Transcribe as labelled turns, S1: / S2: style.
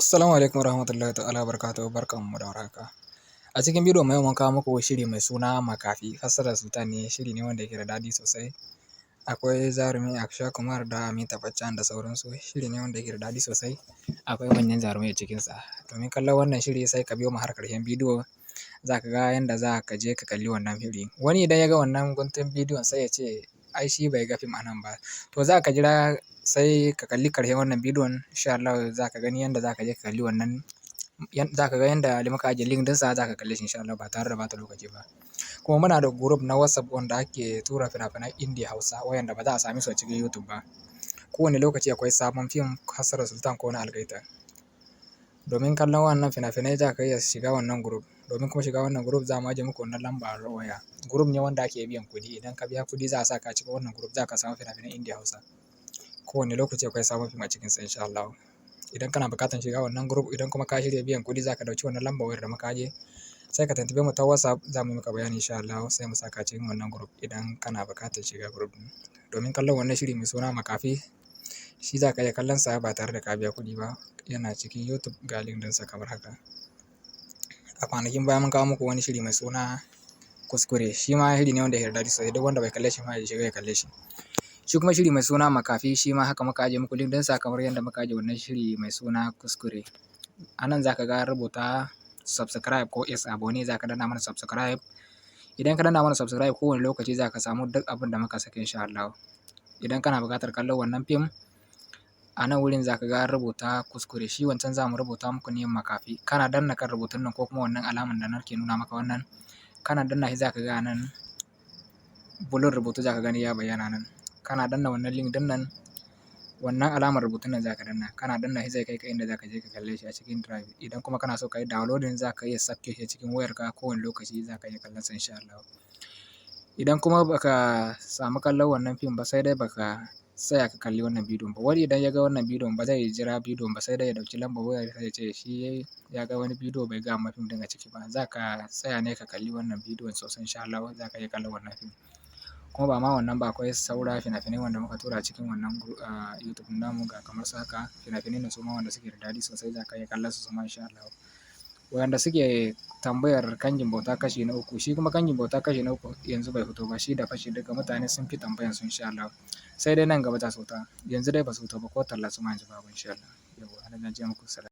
S1: Assalamu alaikum warahmatullahi ta'ala wabarakatuhu, barkanmu da warhaka. A cikin bidiyon mu yau mun kawo muku shiri mai suna Makafi, fassarar Sultan ne, shiri ne wanda yake da daɗi sosai. Akwai jarumi Akshay Kumar da Amitabh Bachchan da sauransu. Shiri ne wanda yake da daɗi sosai. Akwai manyan jarumai a cikinsa. Domin kallon wannan shiri, sai ka biyo mu har ƙarshen bidiyo, za ka ga yanda za ka je ka kalli wannan fili. Wani idan ya ga wannan guntun bidiyon, sai ya ce ai shi bai ga fim a nan ba. To, za ka jira sai ka kalli ƙarshen wannan bidiyon, insha Allahu za ka gani yanda za ka je ka kalli wannan, za ka ga yanda muka ajiye link ɗinsa, za ka kalle shi insha Allah ba tare da ɓata lokaci ba. Kuma muna da group na WhatsApp wanda ake tura fina-finan Indiya Hausa wayanda ba za a same su a cikin YouTube ba. Kowane lokaci akwai sabon fim fassarar Sultan ko na Algaita. Domin kallon wannan fina-finai, za ka iya shiga wannan group. Domin kuma shiga wannan group, za mu ajiye muku wannan lambar waya. Group ne wanda ake biyan kuɗi. Idan ka biya kuɗi, za a saka a cikin wannan group, za ka samu fina-finan Indiya Hausa. Kowane lokaci akwai sabon fim a cikinsa insha Allahu. Idan kana buƙatar shiga wannan group, idan kuma ka shirya biyan kuɗi, za ka ɗauki wannan lambar wayar da muka ajiye, sai ka tuntuɓe mu ta WhatsApp, za mu yi maka bayani insha Allahu, sai mu saka cikin wannan group idan kana buƙatar shiga group ɗin. Domin kallon wannan shiri mai suna Makafi, shi za ka iya kallonsa ba tare da ka biya kuɗi ba. Yana cikin YouTube, ga link ɗinsa kamar haka. A kwanakin baya mun kawo muku wani shiri mai suna Kuskure. Shi ma shiri ne wanda yake da daɗi sosai. Duk wanda bai kalle shi ma, ya shiga ya kalle shi. Shi kuma shiri mai suna Makafi, shi ma haka muka ajiye muku link ɗinsa kamar yadda muka ajiye wannan shiri mai suna Kuskure. A nan za ka ga rubuta subscribe ko s abone, za ka danna mana subscribe. Idan ka danna mana subscribe, kowane lokaci za ka samu duk abin da muka saka insha Allahu. Idan kana buƙatar kallon wannan fim, a nan wurin za ka ga an rubuta Kuskure. Shi wancan za mu rubuta muku ne Makafi. Kana danna kan rubutun nan ko kuma wannan alamar da nake nuna maka wannan, kana danna shi, za ka ga nan bulon rubutu za ka gani ya bayyana nan. Kana danna wannan link ɗin nan, wannan alamar rubutun nan za ka danna. Kana danna shi, zai kai ka inda za ka je ka kalle shi a cikin drive. Idan kuma kana so ka yi downloading, za ka iya sauke shi cikin wayarka, kowane lokaci za ka iya kallon sa insha Allahu. Idan kuma ba ka samu kallon wannan fim ba, sai dai ba ka tsaya ka kalli wannan bidiyon ba. Wani idan ya ga wannan bidiyon, ba zai jira bidiyon ba, sai dai ya ɗauki lambar wayar sai ya ce shi ya ga wani bidiyo, bai ga amma fim ɗin a ciki ba. Za ka tsaya ne ka kalli wannan bidiyon sosai, insha Allahu za ka iya kallon wannan fim. Kuma ba ma wannan ba, akwai saura fina-finai wanda muka tura cikin wannan YouTube namu, ga kamar su haka, fina-finai ne suma wanda suke da daɗi sosai, za ka iya kallon su suma insha Allahu. Wayanda suke tambayar Kangin Bauta kashi na uku, shi kuma Kangin Bauta kashi na uku yanzu bai fito ba, shi da Fashi duka mutane sun fi tambayan su insha Allahu. Sai dai nan gaba za su fita. Yanzu dai ba su fito ba, ko talla su ma yanzu babu insha Allah. Yauwa, nan zan ce muku salam.